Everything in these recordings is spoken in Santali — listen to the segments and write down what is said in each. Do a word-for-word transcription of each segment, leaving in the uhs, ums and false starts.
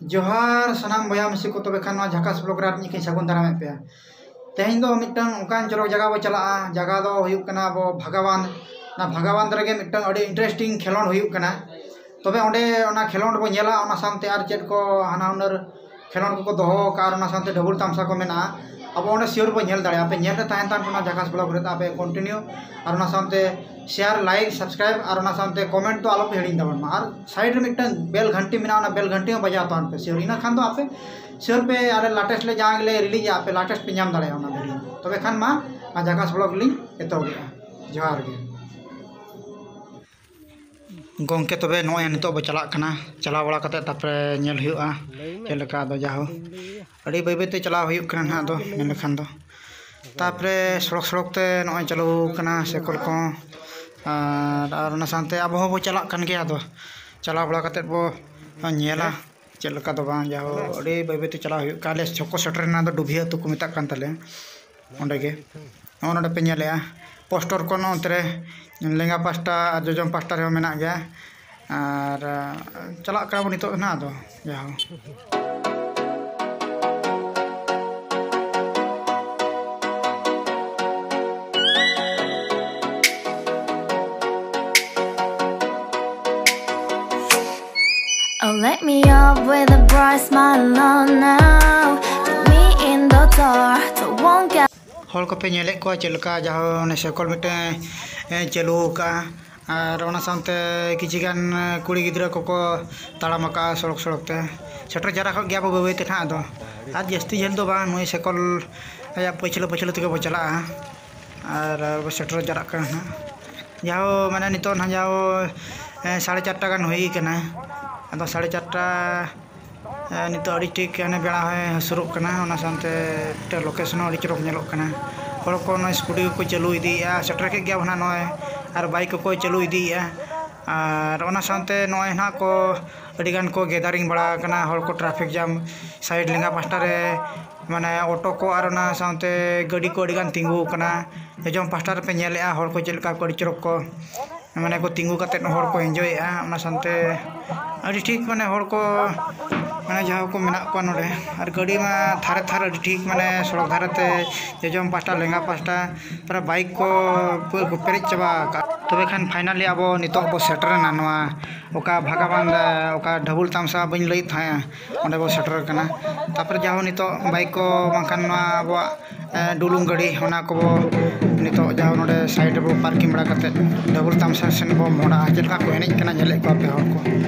ᱡᱚᱦᱟᱨ ᱥᱟᱱᱟᱢ ᱵᱚᱭᱦᱟ ᱢᱤᱥᱤ ᱠᱚ᱾ ᱛᱚᱵᱮ ᱠᱷᱟᱱ ᱱᱚᱣᱟ ᱡᱷᱟᱠᱟᱥ ᱵᱞᱚᱜ ᱨᱮ ᱟᱨ ᱢᱤᱫ ᱡᱚᱠᱷᱮᱡ ᱥᱟᱹᱜᱩᱱ ᱫᱟᱨᱟᱢᱮᱫ ᱯᱮᱭᱟ᱾ ᱛᱮᱦᱮᱧ ᱫᱚ ᱢᱤᱫᱴᱟᱝ ᱚᱱᱠᱟᱱ ᱪᱚᱨᱚᱠ ᱡᱟᱭᱜᱟ ᱵᱚ ᱪᱟᱞᱟᱜᱼᱟ, ᱡᱟᱭᱜᱟ ᱫᱚ ᱦᱩᱭᱩᱜ ᱠᱟᱱᱟ ᱟᱵᱚ ᱵᱷᱟᱜᱟᱣᱟᱱ᱾ ᱚᱱᱟ ᱵᱷᱟᱜᱟᱣᱟᱱ ᱨᱮᱜᱮ ᱢᱤᱫᱴᱟᱝ ᱟᱹᱰᱤ interesting ᱠᱷᱮᱞᱳᱰ ᱦᱩᱭᱩᱜ ᱠᱟᱱᱟ᱾ ᱛᱚᱵᱮ ᱚᱸᱰᱮ ᱚᱱᱟ ᱠᱷᱮᱞᱳᱰ ᱵᱚ ᱧᱮᱞᱟ, ᱚᱱᱟ ᱥᱟᱶᱛᱮ ᱟᱨ ᱪᱮᱫ ᱠᱚ ᱦᱟᱱᱟ ᱦᱩᱱᱟᱹᱨ ᱠᱷᱮᱞᱳᱰ ᱠᱚᱠᱚ ᱫᱚᱦᱚ ᱟᱠᱟᱫᱼᱟ, ᱟᱨ ᱚᱱᱟ ᱥᱟᱶᱛᱮ ᱰᱟᱹᱵᱩᱞ ᱛᱟᱢᱥᱟ ᱠᱚ ᱢᱮᱱᱟᱜᱼᱟ᱾ ᱟᱵᱚ ᱚᱸᱰᱮ sure ᱵᱚ ᱧᱮᱞ ᱫᱟᱲᱮᱭᱟᱜᱼᱟ᱾ ᱟᱯᱮ ᱧᱮᱞ ᱨᱮ ᱛᱟᱦᱮᱱ ᱛᱟᱵᱚᱱ ᱯᱮ ᱚᱱᱟ ᱡᱷᱟᱠᱟᱥ ᱵᱞᱚᱜ ᱨᱮ, ᱟᱯᱮ continue, ᱟᱨ ᱚᱱᱟ ᱥᱟᱶᱛᱮ share, like, subscribe, ᱟᱨ ᱚᱱᱟ ᱥᱟᱶᱛᱮ comment ᱫᱚ ᱟᱞᱚ ᱯᱮ ᱦᱤᱲᱤᱧ ᱛᱟᱵᱚᱱ ᱢᱟ᱾ ᱟᱨ side ᱨᱮ ᱢᱤᱫᱴᱟᱝ bell ᱜᱷᱟᱱᱴᱤ ᱢᱮᱱᱟᱜᱼᱟ, ᱚᱱᱟ bell ᱜᱷᱟᱱᱴᱤ ᱦᱚᱸ ᱵᱟᱡᱟᱣ ᱛᱟᱵᱚᱱ ᱯᱮ sure᱾ ᱤᱱᱟᱹ ᱠᱷᱟᱱ ᱫᱚ ᱟᱯᱮ sure ᱯᱮ ᱟᱞᱮ latest ᱞᱮ ᱡᱟᱦᱟᱸ ᱜᱮᱞᱮ releaseᱟ, ᱟᱯᱮ latest ᱯᱮ ᱧᱟᱢ ᱫᱟᱲᱮᱭᱟᱜᱼᱟ ᱚᱱᱟ video᱾ ᱛᱚᱵᱮ ᱠᱷᱟᱱ ᱢᱟ ᱚᱱᱟ ᱡᱷᱟᱠᱟᱥ ᱵᱞᱚᱜ ᱞᱤᱧ ᱮᱛᱚᱦᱚᱵᱮᱜᱼᱟ᱾ ᱡᱚᱦᱟᱨ ᱜᱮ᱾ ᱜᱚᱢᱠᱮ, ᱛᱚᱵᱮ ᱱᱚᱜᱼᱚᱭ ᱱᱤᱛᱚᱜ ᱵᱚ ᱪᱟᱞᱟᱜ ᱠᱟᱱᱟ, ᱪᱟᱞᱟᱣ ᱵᱟᱲᱟ ᱠᱟᱛᱮ ᱛᱟᱨᱯᱚᱨᱮ ᱧᱮᱞ ᱦᱩᱭᱩᱜᱼᱟ ᱪᱮᱫ ᱞᱮᱠᱟ᱾ ᱟᱫᱚ ᱡᱟᱦᱳ, ᱟᱹᱰᱤ ᱵᱟᱹᱭ ᱵᱟᱹᱭ ᱛᱮ ᱪᱟᱞᱟᱣ ᱦᱩᱭᱩᱜ ᱠᱟᱱᱟ ᱱᱟᱦᱟᱜ᱾ ᱟᱫᱚ ᱢᱮᱱ ᱞᱮᱠᱷᱟᱱ ᱫᱚ ᱛᱟᱨᱯᱚᱨᱮ ᱥᱚᱲᱚᱠ ᱥᱚᱲᱚᱠ ᱛᱮ ᱱᱚᱜᱼᱚᱭ ᱪᱟᱹᱞᱩ ᱠᱟᱱᱟ ᱥᱟᱭᱠᱮᱞ ᱠᱚᱦᱚᱸ, ᱟᱨ ᱟᱨ ᱚᱱᱟ ᱥᱟᱶᱛᱮ ᱟᱵᱚ ᱦᱚᱸᱵᱚ ᱪᱟᱞᱟᱜ ᱠᱟᱱ ᱜᱮᱭᱟ᱾ ᱟᱫᱚ ᱪᱟᱞᱟᱣ ᱵᱟᱲᱟ ᱠᱟᱛᱮ ᱵᱚ ᱧᱮᱞᱟ ᱪᱮᱫ ᱞᱮᱠᱟ ᱫᱚ ᱵᱟᱝ᱾ ᱡᱟᱦᱳ, ᱟᱹᱰᱤ ᱵᱟᱹᱭ ᱵᱟᱹᱭ ᱛᱮ ᱪᱟᱞᱟᱣ ᱦᱩᱭᱩᱜ ᱠᱟᱱᱟ᱾ ᱟᱞᱮ ᱪᱷᱚᱠᱚ ᱥᱮᱴᱮᱨ ᱮᱱᱟ, ᱫᱚ ᱰᱩᱵᱷᱤᱭᱟᱹ ᱟᱹᱛᱩ ᱠᱚ ᱢᱮᱛᱟᱜ ᱠᱟᱱ ᱛᱟᱞᱮᱭᱟ᱾ ᱚᱸᱰᱮ ᱜᱮ ᱱᱚᱜᱼᱚ ᱱᱚᱰᱮ ᱯᱮ ᱧᱮᱞᱮᱜᱼᱟ, ᱯᱳᱥᱴᱚᱨ ᱠᱚ ᱱᱚᱜᱼᱚ ᱱᱚᱛᱮ ᱨᱮ ᱞᱮᱸᱜᱟ ᱯᱟᱥᱴᱟ ᱟᱨ ᱡᱚᱡᱚᱢ ᱯᱟᱥᱴᱟ ᱨᱮᱦᱚᱸ ᱢᱮᱱᱟᱜ ᱜᱮᱭᱟ᱾ ᱟᱨ ᱪᱟᱞᱟᱜ ᱠᱟᱱᱟ ᱵᱚᱱ ᱱᱤᱛᱚᱜ ᱫᱚ ᱱᱟᱦᱟᱜ᱾ ᱟᱫᱚ ᱡᱟᱦᱳ, Oh, let me up with a bright smile on now. Put me in the dark, don't won't get ᱦᱚᱲ ᱠᱚᱯᱮ ᱧᱮᱞᱮᱫ ᱠᱚᱣᱟ ᱪᱮᱫ ᱞᱮᱠᱟ ᱡᱟᱦᱳ ᱚᱱᱮ ᱥᱟᱭᱠᱮᱞ ᱢᱤᱫᱴᱮᱱ ᱮ ᱪᱟᱹᱞᱩ ᱟᱠᱟᱫᱼᱟ᱾ ᱟᱨ ᱚᱱᱟ ᱥᱟᱶᱛᱮ ᱠᱤᱪᱷᱤ ᱜᱟᱱ ᱠᱩᱲᱤ ᱜᱤᱫᱽᱨᱟᱹ ᱠᱚᱠᱚ ᱛᱟᱲᱟᱢ ᱟᱠᱟᱫᱼᱟ ᱥᱚᱲᱚᱠ ᱥᱚᱲᱚᱠ ᱛᱮ᱾ ᱥᱮᱴᱮᱨ ᱡᱟᱣᱨᱟ ᱠᱚᱜ ᱜᱮᱭᱟ ᱵᱚ ᱵᱟᱹᱭ ᱵᱟᱹᱭ ᱛᱮ ᱱᱟᱦᱟᱜ᱾ ᱟᱫᱚ ᱟᱨ ᱡᱟᱹᱥᱛᱤ ᱡᱷᱟᱹᱞ ᱫᱚ ᱵᱟᱝ, ᱱᱩᱭ ᱥᱟᱭᱠᱮᱞ ᱟᱭᱟᱜ ᱯᱟᱹᱪᱷᱞᱟᱹ ᱯᱟᱹᱪᱷᱞᱟᱹ ᱛᱮᱜᱮ ᱵᱚ ᱪᱟᱞᱟᱜᱼᱟ᱾ ᱟᱨ ᱵᱚ ᱥᱮᱴᱮᱨ ᱡᱟᱣᱨᱟᱜ ᱠᱟᱱᱟ ᱱᱟᱦᱟᱜ᱾ ᱡᱟᱦᱳ, ᱢᱟᱱᱮ ᱱᱤᱛᱚᱜ ᱱᱟᱦᱟᱜ ᱡᱟᱦᱳ, ᱮ, ᱥᱟᱲᱮ ᱪᱟᱨᱴᱟ ᱜᱟᱱ ᱦᱩᱭ ᱠᱟᱱᱟ᱾ ᱟᱫᱚ ᱥᱟᱲᱮ ᱪᱟᱨᱴᱟ ᱮ, ᱱᱤᱛᱚᱜ ᱟᱹᱰᱤ ᱴᱷᱤᱠ ᱦᱟᱱᱮ ᱵᱮᱲᱟ ᱦᱚᱸᱭ ᱦᱟᱹᱥᱩᱨᱚᱜ ᱠᱟᱱᱟ, ᱚᱱᱟ ᱥᱟᱶᱛᱮ ᱢᱤᱫᱴᱮᱱ ᱞᱳᱠᱮᱥᱚᱱ ᱦᱚᱸ ᱟᱹᱰᱤ ᱪᱚᱨᱚᱠ ᱧᱮᱞᱚᱜ ᱠᱟᱱᱟ᱾ ᱦᱚᱲ ᱠᱚ ᱱᱚᱜᱼᱚᱭ ᱥᱠᱩᱴᱤ ᱠᱚᱠᱚ ᱪᱟᱹᱞᱩ ᱤᱫᱤᱭᱮᱫᱼᱟ, ᱥᱮᱴᱮᱨ ᱠᱮᱫ ᱜᱮᱭᱟ ᱵᱚᱱ ᱦᱟᱸᱜ ᱱᱚᱜᱼᱚᱭ, ᱟᱨ ᱵᱟᱭᱤᱠ ᱠᱚᱠᱚ ᱪᱟᱹᱞᱩ ᱤᱫᱤᱭᱮᱫᱼᱟ᱾ ᱟᱨ ᱚᱱᱟ ᱥᱟᱶᱛᱮ ᱱᱚᱜᱼᱚᱭ ᱱᱟᱦᱟᱜ ᱠᱚ ᱟᱹᱰᱤ ᱜᱟᱱ ᱠᱚ ᱜᱮᱫᱟᱨᱤᱝ ᱵᱟᱲᱟ ᱟᱠᱟᱱᱟ ᱦᱚᱲ ᱠᱚ, ᱴᱨᱟᱯᱷᱤᱠ ᱡᱟᱢ ᱥᱟᱭᱤᱰ ᱞᱮᱸᱜᱟ ᱯᱟᱥᱴᱟ ᱨᱮ ᱢᱟᱱᱮ ᱚᱴᱳ ᱠᱚ ᱟᱨ ᱚᱱᱟ ᱥᱟᱶᱛᱮ ᱜᱟᱹᱰᱤ ᱠᱚ ᱟᱹᱰᱤ ᱜᱟᱱ ᱛᱤᱸᱜᱩ ᱟᱠᱟᱱᱟ᱾ ᱡᱚᱡᱚᱢ ᱯᱟᱥᱴᱟ ᱨᱮᱯᱮ ᱧᱮᱞᱮᱫᱼᱟ ᱦᱚᱲ ᱠᱚ ᱪᱮᱫ ᱞᱮᱠᱟ ᱠᱚ ᱟᱹᱰᱤ ᱪᱚᱨᱚᱠ ᱠᱚ ᱢᱟᱱᱮ ᱠᱚ ᱛᱤᱸᱜᱩ ᱠᱟᱛᱮᱫ ᱦᱚᱲ ᱠᱚ ᱮᱱᱡᱚᱭᱮᱫᱼᱟ᱾ ᱚᱱᱟ ᱥᱟᱶᱛᱮ ᱟᱹᱰᱤ ᱴᱷᱤᱠ ᱢᱟᱱᱮ ᱦᱚᱲ ᱠᱚ ᱡᱟᱦᱟᱸ ᱠᱚ ᱢᱮᱱᱟᱜ ᱠᱚᱣᱟ ᱱᱚᱰᱮ, ᱟᱨ ᱜᱟᱹᱰᱤ ᱢᱟ ᱛᱷᱟᱨᱮ ᱛᱷᱟᱨ ᱟᱹᱰᱤ ᱴᱷᱤᱠ, ᱢᱟᱱᱮ ᱥᱚᱲᱚᱠ ᱫᱷᱟᱨᱮ ᱛᱮ ᱡᱚᱡᱚᱢ ᱯᱟᱦᱴᱟ, ᱞᱮᱸᱜᱟ ᱯᱟᱦᱴᱟ ᱯᱩᱨᱟᱹ ᱵᱟᱭᱤᱠ ᱠᱚ ᱯᱩᱨᱟᱹ ᱠᱚ ᱯᱮᱨᱮᱡ ᱪᱟᱵᱟ ᱟᱠᱟᱫ᱾ ᱛᱚᱵᱮ ᱠᱷᱟᱱ finally ᱟᱵᱚ ᱱᱤᱛᱚᱜ ᱵᱚ ᱥᱮᱴᱮᱨᱮᱱᱟ ᱱᱚᱣᱟ ᱚᱠᱟ ᱵᱷᱟᱜᱟᱵᱟᱱ, ᱚᱠᱟ ᱰᱷᱟᱵᱩᱞ ᱛᱟᱢᱥᱟ ᱵᱟᱹᱧ ᱞᱟᱹᱭᱮᱫ ᱛᱟᱦᱮᱸᱜᱼᱟ, ᱚᱸᱰᱮ ᱵᱚ ᱥᱮᱴᱮᱨ ᱟᱠᱟᱱᱟ᱾ ᱛᱟᱯᱚᱨᱮ ᱡᱟᱦᱳ ᱱᱤᱛᱚᱜ ᱵᱟᱭᱤᱠ ᱠᱚ ᱵᱟᱝᱠᱷᱟᱱ ᱱᱚᱣᱟ ᱟᱵᱚᱣᱟᱜ, ᱮ, ᱰᱩᱞᱩᱝ ᱜᱟᱹᱰᱤ, ᱚᱱᱟ ᱠᱚᱵᱚ ᱱᱤᱛᱚᱜ ᱡᱟᱦᱳ ᱱᱚᱰᱮ side ᱨᱮᱵᱚ parking ᱵᱟᱲᱟ ᱠᱟᱛᱮᱫ ᱰᱷᱟᱵᱩᱞ ᱛᱟᱢᱥᱟ ᱥᱮᱱ ᱵᱚ ᱢᱚᱦᱰᱟᱜᱼᱟ᱾ ᱪᱮᱫ ᱞᱮᱠᱟ ᱠᱚ ᱮᱱᱮᱡ ᱠᱟᱱᱟ ᱧᱮᱞᱮᱫ ᱠᱚᱣᱟ ᱯᱮ ᱦᱚᱲ ᱠᱚ,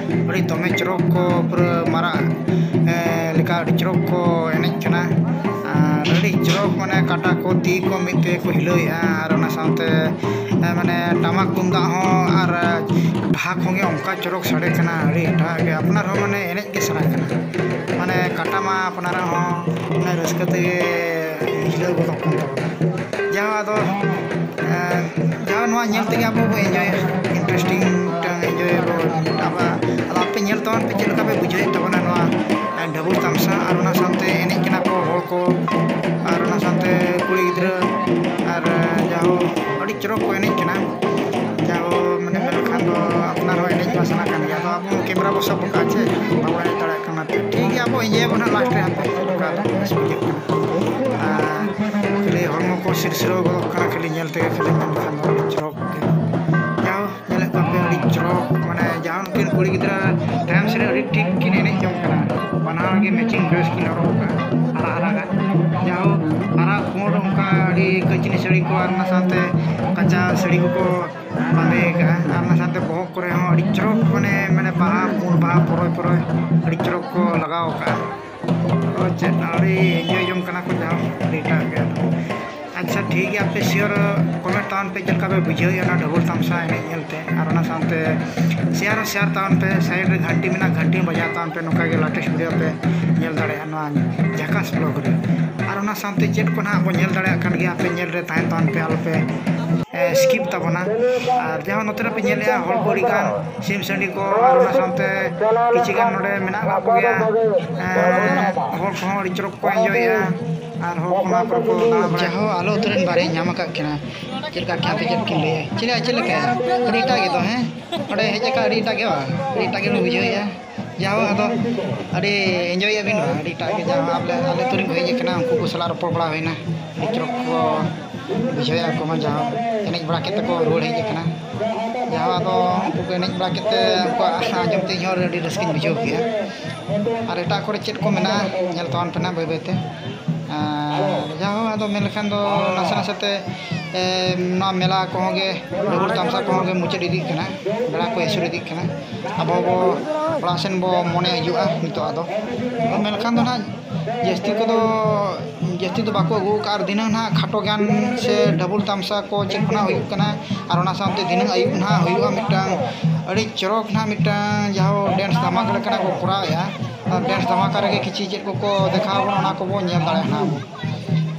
ᱟᱹᱰᱤ ᱫᱚᱢᱮ ᱪᱚᱨᱚᱠ ᱠᱚ ᱯᱩᱨᱟᱹ ᱢᱟᱨᱟᱜ, ᱮ, ᱞᱮᱠᱟ ᱟᱹᱰᱤ ᱪᱚᱨᱚᱠ ᱠᱚ ᱮᱱᱮᱡ ᱠᱟᱱᱟ᱾ ᱟᱨ ᱟᱹᱰᱤ ᱪᱚᱨᱚᱠ, ᱢᱟᱱᱮ ᱠᱟᱴᱟ ᱠᱚ ᱛᱤ ᱠᱚ ᱢᱤᱫ ᱛᱮᱜᱮ ᱠᱚ ᱦᱤᱞᱟᱹᱣᱮᱫᱼᱟ᱾ ᱟᱨ ᱚᱱᱟ ᱥᱟᱶᱛᱮ, ᱮ, ᱢᱟᱱᱮ ᱴᱟᱢᱟᱠ ᱛᱩᱢᱫᱟᱜ ᱦᱚᱸ ᱟᱨ ᱰᱷᱟᱠ ᱦᱚᱸ ᱜᱮ ᱚᱱᱠᱟ ᱪᱚᱨᱚᱠ ᱥᱟᱰᱮ ᱠᱟᱱᱟ, ᱟᱹᱰᱤ ᱮᱴᱟᱜ ᱜᱮ᱾ ᱟᱯᱱᱟᱨ ᱦᱚᱸ ᱢᱟᱱᱮ ᱮᱱᱮᱡ ᱜᱮ ᱥᱟᱱᱟ ᱠᱟᱱᱟ, ᱢᱟᱱᱮ ᱠᱟᱴᱟ ᱢᱟ ᱟᱯᱱᱟᱨᱟᱜ ᱦᱚᱸ ᱢᱟᱱᱮ ᱨᱟᱹᱥᱠᱟᱹ ᱛᱮᱜᱮ ᱦᱤᱞᱟᱹᱣ ᱜᱚᱫᱚᱜ ᱠᱟᱱ ᱛᱟᱵᱚᱱᱟ᱾ ᱡᱟᱦᱟᱸ ᱟᱫᱚ, ᱮ, ᱡᱟᱦᱟᱸ ᱱᱚᱣᱟ ᱧᱮᱞ ᱛᱮᱜᱮ ᱟᱵᱚ ᱵᱚ enjoyᱟ, interesting ᱢᱤᱫᱴᱟᱝ enjoyable ᱟᱵᱚ᱾ ᱟᱫᱚ ᱟᱯᱮ ᱧᱮᱞ ᱛᱟᱵᱚᱱ ᱯᱮ ᱪᱮᱫ ᱞᱮᱠᱟ ᱯᱮ ᱵᱩᱡᱷᱟᱹᱣᱮᱫ ᱛᱟᱵᱚᱱᱟ ᱱᱚᱣᱟ, ᱮ, ᱰᱷᱟᱹᱵᱩᱞ ᱛᱟᱢᱥᱟ, ᱟᱨ ᱚᱱᱟ ᱥᱟᱶᱛᱮ ᱮᱱᱮᱡ ᱠᱟᱱᱟ ᱠᱚ ᱦᱚᱲ ᱠᱚ, ᱟᱨ ᱚᱱᱟ ᱥᱟᱶᱛᱮ ᱠᱩᱲᱤ ᱜᱤᱫᱽᱨᱟᱹ, ᱟᱨ, ᱮ, ᱡᱟᱦᱳ ᱟᱹᱰᱤ ᱪᱚᱨᱚᱠ ᱠᱚ ᱮᱱᱮᱡ ᱠᱟᱱᱟ᱾ ᱡᱟᱦᱳ ᱢᱟᱱᱮ ᱢᱮᱱ ᱞᱮᱠᱷᱟᱱ ᱫᱚ ᱟᱯᱱᱟᱨ ᱦᱚᱸ ᱮᱱᱮᱡ ᱢᱟ ᱥᱟᱱᱟ ᱠᱟᱱ ᱜᱮᱭᱟ, ᱟᱫᱚ ᱟᱵᱚ camera ᱵᱚ ᱥᱟᱵ ᱟᱠᱟᱫᱼᱟ ᱪᱮ ᱵᱟᱵᱚ ᱮᱱᱮᱡ ᱫᱟᱲᱮᱭᱟᱜ ᱠᱟᱱᱟ᱾ ᱴᱷᱤᱠ ᱜᱮᱭᱟ, ᱟᱵᱚ enjoyᱟᱵᱚᱱ ᱦᱟᱸᱜ last ᱨᱮ, ᱦᱟᱯᱮ ᱪᱮᱫ ᱞᱮᱠᱟ ᱵᱮᱥ ᱵᱩᱡᱷᱟᱹᱜ ᱠᱟᱱᱟ᱾ ᱟᱨ ᱠᱷᱟᱹᱞᱤ ᱦᱚᱲᱢᱚ ᱠᱚ ᱥᱤᱨᱥᱤᱨᱟᱹᱣ ᱜᱚᱫᱚᱜ ᱠᱟᱱᱟ, ᱠᱷᱟᱹᱞᱤ ᱧᱮᱞ ᱛᱮᱜᱮ ᱠᱷᱟᱹᱞᱤ ᱢᱮᱱ ᱞᱮᱠᱷᱟᱱ ᱫᱚ ᱟᱹᱰᱤ ᱪᱚᱨᱚᱠ ᱜᱮ᱾ ᱡᱟᱦᱳ ᱧᱮᱞᱮᱫ ᱠᱚᱣᱟ ᱯᱮ ᱟᱹᱰᱤ ᱪᱚᱨᱚᱠ, ᱢᱟᱱᱮ ᱡᱟᱦᱟᱸ ᱱᱩᱠᱤᱱ ᱠᱩᱲᱤ ᱜᱤᱫᱽᱨᱟᱹ ᱛᱟᱭᱚᱢ ᱥᱮᱫ ᱨᱮ ᱟᱹᱰᱤ ᱴᱷᱤᱠ ᱠᱤᱱ ᱮᱱᱮᱡ ᱡᱚᱝ ᱠᱟᱱᱟ, ᱵᱟᱱᱟᱨ ᱜᱮ matching dress ᱠᱤᱱ ᱦᱚᱨᱚᱜ ᱟᱠᱟᱫᱼᱟ, ᱟᱨᱟᱜ ᱟᱨᱟᱜᱟᱜ᱾ ᱡᱟᱦᱳ ᱟᱨᱟᱜ ᱯᱩᱸᱰ ᱚᱱᱠᱟ ᱟᱹᱰᱤ ᱠᱟᱹᱪᱱᱤ ᱥᱟᱹᱲᱤ ᱠᱚ ᱟᱨ ᱚᱱᱟ ᱥᱟᱶᱛᱮ ᱠᱟᱸᱪᱟ ᱥᱟᱹᱲᱤ ᱠᱚᱠᱚ ᱵᱟᱸᱫᱮ ᱟᱠᱟᱫᱼᱟ, ᱟᱨ ᱚᱱᱟ ᱥᱟᱶᱛᱮ ᱵᱚᱦᱚᱜ ᱠᱚᱨᱮ ᱦᱚᱸ ᱟᱹᱰᱤ ᱪᱚᱨᱚᱠ, ᱢᱟᱱᱮ, ᱢᱟᱱᱮ ᱵᱟᱦᱟ, ᱯᱩᱸᱰ ᱵᱟᱦᱟ ᱯᱚᱨᱚᱭ ᱯᱚᱨᱚᱭ ᱟᱹᱰᱤ ᱪᱚᱨᱚᱠ ᱠᱚ ᱞᱟᱜᱟᱣ ᱟᱠᱟᱫᱼᱟ᱾ ᱟᱫᱚ ᱪᱮᱫ ᱟᱹᱰᱤ enjoy ᱡᱚᱝ ᱠᱟᱱᱟ ᱠᱚ, ᱡᱟᱦᱳ ᱟᱹᱰᱤ ᱮᱴᱟᱜ ᱜᱮ᱾ ᱟᱪᱪᱷᱟ, ᱴᱷᱤᱠ ᱜᱮᱭᱟ, ᱟᱯᱮ sure comment ᱛᱟᱵᱚᱱ ᱯᱮ ᱪᱮᱫ ᱞᱮᱠᱟ ᱯᱮ ᱵᱩᱡᱷᱟᱹᱣᱮᱫᱼᱟ ᱚᱱᱟ ᱰᱷᱟᱵᱩᱞ ᱛᱟᱢᱥᱟ ᱮᱱᱮᱡ ᱧᱮᱞ ᱛᱮ, ᱟᱨ ᱚᱱᱟ ᱥᱟᱶᱛᱮ share ᱦᱚᱸ share ᱛᱟᱵᱚᱱ ᱯᱮ, side ᱨᱮ ᱜᱷᱟᱱᱴᱤ ᱢᱮᱱᱟᱜᱼᱟ, ᱜᱷᱟᱱᱴᱤ ᱦᱚᱸ ᱵᱟᱡᱟᱣ ᱛᱟᱵᱚᱱ ᱯᱮ, ᱱᱚᱝᱠᱟ ᱜᱮ latest video ᱯᱮ ᱧᱮᱞ ᱫᱟᱲᱮᱭᱟᱜᱼᱟ ᱱᱚᱣᱟ ᱡᱷᱟᱠᱟᱥ vlog ᱨᱮ᱾ ᱟᱨ ᱚᱱᱟ ᱥᱟᱶᱛᱮ ᱪᱮᱫ ᱠᱚ ᱱᱟᱦᱟᱜ ᱵᱚᱱ ᱧᱮᱞ ᱫᱟᱲᱮᱭᱟᱜ ᱠᱟᱱ ᱜᱮᱭᱟ, ᱟᱯᱮ ᱧᱮᱞ ᱨᱮ ᱛᱟᱦᱮᱱ ᱛᱟᱵᱚᱱ ᱯᱮ, ᱟᱞᱚᱯᱮ, ᱮ, skip ᱛᱟᱵᱚᱱᱟ᱾ ᱟᱨ ᱡᱟᱦᱟᱸ ᱱᱚᱛᱮ ᱨᱮᱯᱮ ᱧᱮᱞᱮᱫᱼᱟ ᱦᱚᱲ ᱠᱚ ᱟᱹᱰᱤ ᱜᱟᱱ ᱥᱤᱢ ᱥᱟᱺᱰᱤ ᱠᱚ, ᱟᱨ ᱚᱱᱟ ᱥᱟᱶᱛᱮ ᱠᱤᱪᱷᱩ ᱜᱟᱱ ᱱᱚᱰᱮ ᱢᱮᱱᱟᱜ ᱟᱠᱟᱫ ᱠᱚᱜᱮᱭᱟ, ᱮ, ᱦᱚᱲ ᱠᱚᱦᱚᱸ ᱟᱹᱰᱤ ᱪᱚᱨᱚᱠ ᱠᱚ enjoyᱮᱫᱼᱟ᱾ ᱟᱨ ᱦᱚᱲ ᱠᱚ ᱱᱚᱣᱟ ᱠᱚᱨᱮ ᱠᱚ ᱫᱟᱬᱟ ᱵᱟᱲᱟᱭᱟ᱾ ᱡᱟᱦᱳ ᱟᱞᱮ ᱟᱹᱛᱩ ᱨᱮᱱ ᱵᱟᱨᱭᱟᱧ ᱧᱟᱢ ᱟᱠᱟᱫ ᱠᱤᱱᱟ᱾ ᱪᱮᱫ ᱞᱮᱠᱟ ᱠᱤᱱ ᱦᱟᱯᱮ ᱪᱮᱫ ᱠᱤᱱ ᱞᱟᱹᱭᱟ? ᱪᱮᱫ ᱞᱮᱠᱟ, ᱪᱮᱫ ᱞᱮᱠᱟ? ᱟᱹᱰᱤ ᱮᱴᱟᱜ ᱜᱮ ᱫᱚ, ᱦᱮᱸ? ᱚᱸᱰᱮ ᱦᱮᱡ ᱟᱠᱟᱱ ᱟᱹᱰᱤ ᱮᱴᱟᱜ ᱜᱮ ᱵᱟᱝ? ᱟᱹᱰᱤ ᱮᱴᱟᱜ ᱜᱮ ᱵᱚᱱ ᱵᱩᱡᱷᱟᱹᱣᱮᱫᱼᱟ᱾ ᱡᱟᱦᱳ, ᱟᱫᱚ ᱟᱹᱰᱤ ᱮᱱᱡᱚᱭᱮᱫᱼᱟ ᱵᱤᱱ ᱵᱟᱝ? ᱟᱹᱰᱤ ᱮᱴᱟᱜ ᱜᱮ, ᱡᱟᱦᱳ, ᱟᱞᱮ ᱟᱞᱮ ᱟᱹᱛᱩ ᱨᱮᱱ ᱠᱚ ᱦᱮᱡ ᱟᱠᱟᱱᱟ, ᱩᱱᱠᱩ ᱠᱚ ᱥᱟᱞᱟᱜ ᱨᱚᱯᱚᱲ ᱵᱟᱲᱟ ᱦᱩᱭᱱᱟ᱾ ᱟᱹᱰᱤ ᱪᱚᱨᱚᱠ ᱠᱚ ᱵᱩᱡᱷᱟᱹᱣᱮᱫᱼᱟ ᱠᱚ, ᱢᱟ ᱡᱟᱦᱳ, ᱮᱱᱮᱡ ᱵᱟᱲᱟ ᱠᱟᱛᱮ ᱠᱚ ᱨᱩᱣᱟᱹᱲ ᱦᱮᱡ ᱟᱠᱟᱱᱟ᱾ ᱡᱟᱦᱳ, ᱟᱫᱚ ᱩᱱᱠᱩ ᱠᱚ ᱮᱱᱮᱡ ᱵᱟᱲᱟ ᱠᱟᱛᱮ ᱩᱱᱠᱩᱣᱟᱜ ᱟᱸᱡᱚᱢ ᱛᱮ ᱤᱧ ᱦᱚᱸ ᱟᱹᱰᱤ ᱨᱟᱹᱥᱠᱟᱹᱧ ᱵᱩᱡᱷᱟᱹᱣ ᱠᱮᱫᱼᱟ᱾ ᱟᱨ ᱮᱴᱟᱜ ᱠᱚᱨᱮ ᱪᱮᱫ ᱠᱚ ᱢᱮᱱᱟᱜᱼᱟ, ᱧᱮᱞ ᱛᱟᱵᱚᱱ ᱯᱮ ᱱᱟᱜ ᱵᱟᱹᱭ ᱵᱟᱹᱭ ᱛᱮ᱾ ᱟᱨ ᱡᱟᱦᱳ, ᱟᱫᱚ ᱢᱮᱱ ᱞᱮᱠᱷᱟᱱ ᱫᱚ ᱱᱟᱥᱮ ᱱᱟᱥᱮ ᱛᱮ, ᱮ, ᱱᱚᱣᱟ ᱢᱮᱞᱟ ᱠᱚᱦᱚᱸ ᱜᱮ, ᱰᱟᱹᱵᱩᱨ ᱛᱟᱢᱥᱟ ᱠᱚᱦᱚᱸ ᱜᱮ ᱢᱩᱪᱟᱹᱫ ᱤᱫᱤᱜ ᱠᱟᱱᱟ, ᱵᱮᱲᱟ ᱠᱚ ᱦᱟᱹᱥᱩᱨ ᱤᱫᱤᱜ ᱠᱟᱱᱟ᱾ ᱟᱵᱚ ᱵᱚ ᱚᱲᱟᱜ ᱥᱮᱱ ᱵᱚ ᱢᱚᱱᱮ ᱦᱤᱡᱩᱜᱼᱟ ᱱᱤᱛᱚᱜ᱾ ᱟᱫᱚ ᱢᱮᱱᱠᱷᱟᱱ ᱫᱚ ᱱᱟᱦᱟᱜ ᱡᱟᱹᱥᱛᱤ ᱠᱚᱫᱚ, ᱡᱟᱹᱥᱛᱤ ᱫᱚ ᱵᱟᱠᱚ ᱟᱹᱜᱩ ᱟᱠᱟᱫᱼᱟ᱾ ᱟᱨ ᱫᱷᱤᱱᱟᱹᱝ ᱱᱟᱦᱟᱜ ᱠᱷᱟᱴᱚ ᱜᱟᱱ ᱥᱮ ᱰᱟᱹᱵᱩᱨ ᱛᱟᱢᱥᱟ ᱠᱚ ᱪᱮᱫ ᱠᱚ ᱱᱟᱦᱟᱜ ᱦᱩᱭᱩᱜ ᱠᱟᱱᱟ, ᱟᱨ ᱚᱱᱟ ᱥᱟᱶᱛᱮ ᱫᱷᱤᱱᱟᱹᱝ ᱟᱹᱭᱩᱵ ᱱᱟᱦᱟᱜ ᱦᱩᱭᱩᱜᱼᱟ ᱢᱤᱫᱴᱟᱝ ᱟᱹᱰᱤ ᱪᱚᱨᱚᱠ ᱱᱟᱦᱟᱜ ᱢᱤᱫᱴᱟᱝ ᱡᱟᱦᱟᱸ ᱰᱮᱱᱥ ᱫᱷᱟᱢᱟᱠᱟ ᱞᱮᱠᱟᱱᱟᱜ ᱠᱚ ᱠᱚᱨᱟᱣᱮᱫᱼᱟ᱾ ᱟᱨ ᱰᱮᱱᱥ ᱫᱷᱟᱢᱟᱠᱟ ᱨᱮᱜᱮ ᱠᱤᱪᱷᱤ ᱪᱮᱫ ᱠᱚᱠᱚ ᱫᱮᱠᱷᱟᱣ ᱟᱵᱚᱱᱟ, ᱚᱱᱟ ᱠᱚᱵᱚᱱ ᱧᱮᱞ ᱫᱟᱲᱮᱭᱟᱜᱼᱟ ᱱᱟᱦᱟᱜ ᱵᱚᱱ᱾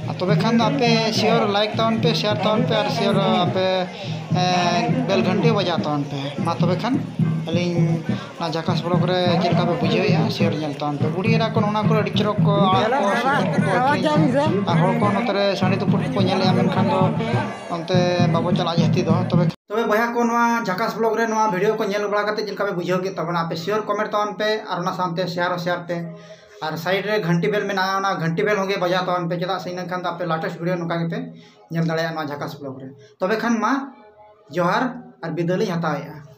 ᱟᱨ ᱛᱚᱵᱮ ᱠᱷᱟᱱ ᱫᱚ ᱟᱯᱮ ᱥᱤᱭᱳᱨ ᱞᱟᱭᱤᱠ ᱛᱟᱵᱚᱱ ᱯᱮ, ᱥᱮᱭᱟᱨ ᱛᱟᱵᱚᱱ ᱯᱮ, ᱟᱨ ᱥᱤᱭᱳᱨ ᱟᱯᱮ, ᱮ, ᱵᱮᱞ ᱜᱷᱟᱱᱴᱤ ᱵᱟᱡᱟᱣ ᱛᱟᱵᱚᱱ ᱯᱮ᱾ ᱢᱟ ᱛᱚᱵᱮ ᱠᱷᱟᱱ ᱟᱹᱞᱤᱧ ᱚᱱᱟ ᱡᱷᱟᱠᱟᱥ ᱵᱞᱚᱜ ᱨᱮ ᱪᱮᱫ ᱞᱮᱠᱟ ᱯᱮ ᱵᱩᱡᱷᱟᱹᱣᱮᱫᱼᱟ, ᱥᱮᱭᱟᱨ ᱧᱮᱞ ᱛᱟᱵᱚᱱ ᱯᱮ᱾ ᱵᱩᱰᱷᱤ ᱮᱨᱟ ᱠᱚ ᱚᱱᱟ ᱠᱚᱨᱮ ᱟᱹᱰᱤ ᱪᱚᱨᱚᱠ ᱠᱚ ᱟᱲᱟᱜ ᱠᱚ, ᱥᱩᱠᱨᱤ ᱠᱚᱠᱚ ᱟᱹᱠᱷᱨᱤᱧ᱾ ᱟᱨ ᱦᱚᱲ ᱠᱚ ᱱᱚᱛᱮ ᱨᱮ ᱥᱟᱺᱰᱤ ᱛᱩᱯᱩᱫ ᱠᱚᱠᱚ ᱧᱮᱞᱮᱫᱼᱟ, ᱢᱮᱱᱠᱷᱟᱱ ᱫᱚ ᱚᱱᱛᱮ ᱵᱟᱵᱚ ᱪᱟᱞᱟᱜᱼᱟ ᱡᱟᱹᱥᱛᱤ ᱫᱚ᱾ ᱛᱚᱵᱮ, ᱛᱚᱵᱮ ᱵᱚᱭᱦᱟ ᱠᱚ, ᱱᱚᱣᱟ ᱡᱷᱟᱠᱟᱥ ᱵᱞᱚᱜ ᱨᱮ ᱱᱚᱣᱟ ᱵᱷᱤᱰᱤᱭᱳ ᱠᱚ ᱧᱮᱞ ᱵᱟᱲᱟ ᱠᱟᱛᱮ ᱪᱮᱫ ᱞᱮᱠᱟ ᱯᱮ ᱵᱩᱡᱷᱟᱹᱣ ᱠᱮᱫ ᱛᱟᱵᱚᱱᱟ? ᱟᱯᱮ ᱥᱤᱭᱳᱨ ᱠᱚᱢᱮᱱᱴ ᱛᱟᱵᱚᱱ ᱯᱮ, ᱟᱨ ᱚᱱᱟ ᱥᱟᱶᱛᱮ ᱥᱮᱭᱟᱨ ᱦᱚᱸ ᱥᱮᱭᱟᱨ ᱯᱮ᱾ ᱟᱨ ᱥᱟᱭᱤᱰ ᱨᱮ ᱜᱷᱟᱱᱴᱤ ᱵᱮᱞ ᱢᱮᱱᱟᱜᱼᱟ, ᱚᱱᱟ ᱜᱷᱟᱱᱴᱤ ᱵᱮᱞ ᱦᱚᱸ ᱜᱮ ᱵᱟᱡᱟᱣ ᱛᱟᱵᱚᱱ ᱯᱮ, ᱪᱮᱫᱟᱜ ᱥᱮ ᱤᱱᱟᱹ ᱠᱷᱟᱱ ᱫᱚ ᱟᱯᱮ ᱞᱮᱴᱮᱥᱴ ᱵᱷᱤᱰᱤᱭᱳ ᱱᱚᱝᱠᱟ ᱜᱮᱯᱮ ᱧᱮᱞ ᱫᱟᱲᱮᱭᱟᱜᱼᱟ ᱱᱚᱣᱟ ᱡᱷᱟᱠᱟᱥ ᱵᱞᱚᱜ ᱨᱮ᱾ ᱛᱚᱵᱮ ᱠᱷᱟᱱ ᱢᱟ, ᱡᱚᱦᱟᱨ ᱟᱨ ᱵᱤᱫᱟᱹᱭ ᱞᱤᱧ ᱦᱟᱛᱟᱣᱮᱫᱼᱟ᱾